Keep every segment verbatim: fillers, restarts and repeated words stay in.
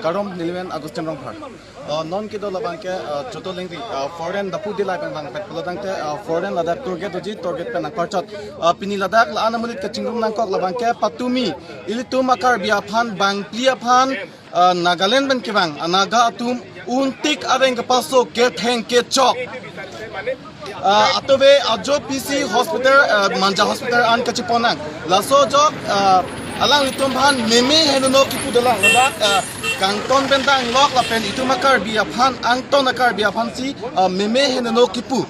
Kardom, nelimen Augustine Rongphar. Uh, non kedo labang ke, uh, Choto Lingri, uh, foreign dapu dilai pen bang pet pulo tangte, uh, foreign ladak target doji, target pen nangparchot. Uh, pini ladak la-an amonit kachingrum nangkok labang ke patumi ilitum a-Karbi aphan bangphli aphan, uh, Nagaland pen kevang a-Naga atum untik areng kepaso ketheng kechok. Uh, atove ajo P C hospital, uh, Manja hospital an kachepon nang. Laso ajok, uh, alanglitum aphan meme henono kipu dolang. Ladak, uh, kangton pen danglok lapen itum a-Karbi aphan, angton a-Karbi aphansi, uh, meme henono kipu.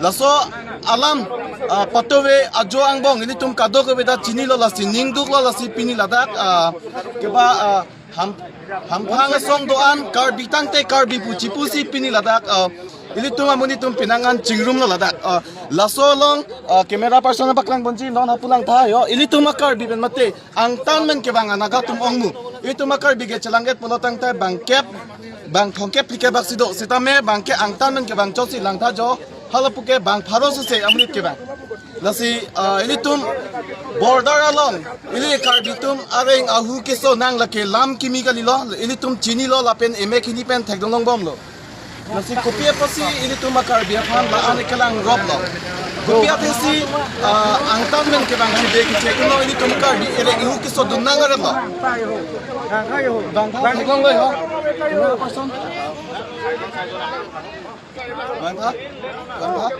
Laso alam, uh, patove ajo angbong ilitum kadokave ta chinilo, lasi ningduklo, lasi pini ladak, uh, keba, uh, ham, hamphang asong do-an Karbi tangte Karbi pu chipusi pini ladak, uh, ilitum amonit atum penang an chingrumlo ladak. Uh, laso along, uh, camera person paklang ponji, non hapu langtha yo, ilitum a-Karbi pen mate angtan pen kevang a-Naga atum ongmu. Ilitum a-Karbi ke chelang-et pulo tangte bangkep, bang thomkep phlikep bak si do. Sitame bang ke angtan pen kevang chotsi langtha jo. Halapu ke bang pharo sese amonit kevang. Lasi, ah, ilitum border along ili Karbi atum areng ahu keso nang lake lam kimi kalilo, ilitum chinilo lapen emek hini pen thekdun longbomlo. Lasi kopi apotsi ilitum a-Karbi aphan la-an kelang roplo? Kopi athesi, ah, angtan pen kevang si be kiche kuno ilitum Karbi areng ahu keso dun nang areplo? Bang thek longlo yo. Person. Bang thek. Bang thek.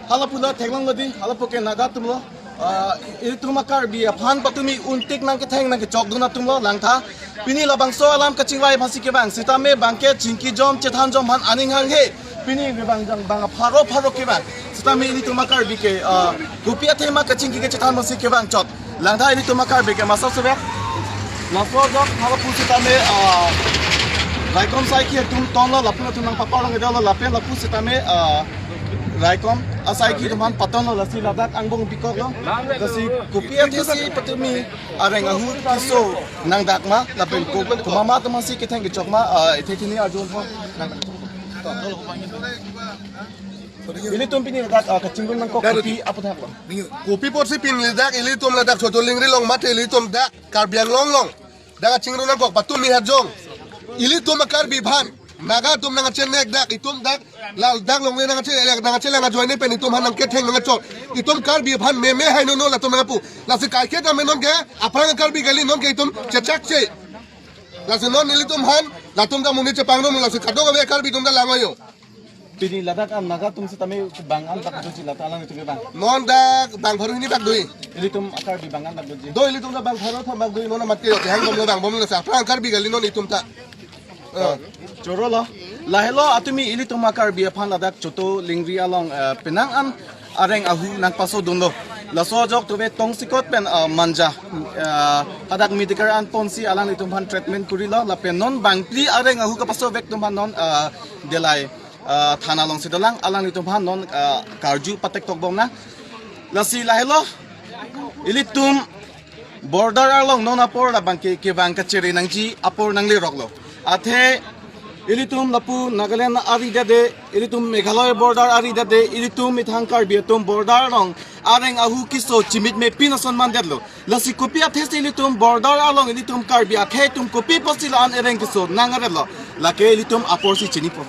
Halapu la theklonglo di, halapu ke Naga atumlo. Ah, ilitum a-Karbi aphan patumi untik nangketheng nangkechokdun atumlo, langtha. Pini labangso alam kachingvai aphansi kevang, sitame bang ke chingkijom chethanjom aphan aning hanghe. Pini kevang jang bang pharo pharo kevang. Sitame ilitum a-Karbi ke, ah, kopi athema kachingki kachethan aphansi kevang chot. Langtha ilitum a-Karbi ke masap sebe. Laso ajok halapu sitame, ah, raikom asaikhi atum tonlo, lapu atum nangpaparong edolo lapen lapu sitame, ah, raikom asaikhi atum aphan patonlo, lasi ladak angbong bikoklo. Lasi kopi athesi patumi areng ahu keso nangdakma lapen ko, komat ma atumsi ketheng kechokma, ah, ithe chini arjun ho. Ilitum pini ladak, ah, kachingrum nangkok kopi aphuthaklo? Kopi apotsi pini ladak ilitum ladak Choto Lingri along mate ilitum dak Karbi Anglong along dak kachingrum nangkok patumi hajong. Ilitum a-Karbi aphan Naga atum nangchenek dak, itum dak ladak longle nangche, nangchelang ajoine pen itum aphan nangketheng nangkechok. Itum Karbi aphan meme hai nono latum nangpu. Lasi kaike tame non ke aphrang Karbi kali, non ke itum chechakche. Lasi non ilitum aphan latum ta monit chepangno, lasi kadokave Karbi atum ta langvayo. Pini ladak an Naga atum sitame bang an bak doji, ladak alanglitum bang. Non dak bang pharo hini bak dui. Ilitum a-Karbi bang an bak doji. Do ilitum ta bang pharo thom bak dui, non amat ke yo, hangbomlo, bangbomlo, sa aphrang Karbi kali non itum ta. Eh. Chorolo. Lahelo atumi ilitum a-Karbi aphan ladak Choto Lingri along, eh, penang an areng ahu nangpasodunlo. Laso ajok tove tongsekot pen, ah, Manja, ah, hadak medical an ponsi alanglitum aphan treatment kurilo, lapen non bangphli areng ahu kapasovek atum aphan non, ah, Dillai, ah, thana alongsi dolang, alanglitum aphan non, ah, karju patektokbom nang. Lasi lahelo ilitum border along non apor labang ke kevang kachere nangji apor nangleroklo. Athe ilitum lapu Nagaland ari dade, ilitum Meghalaya border ari dade, ilitum methang Karbi atum border along areng ahu keso chimit mepin ason mandetlo. Lasi kopi athesi ilitum border along ilitum Karbi akhei atum kopi apotsi la-an areng keso nang areplo? Lake ilitum aporsi chinipo.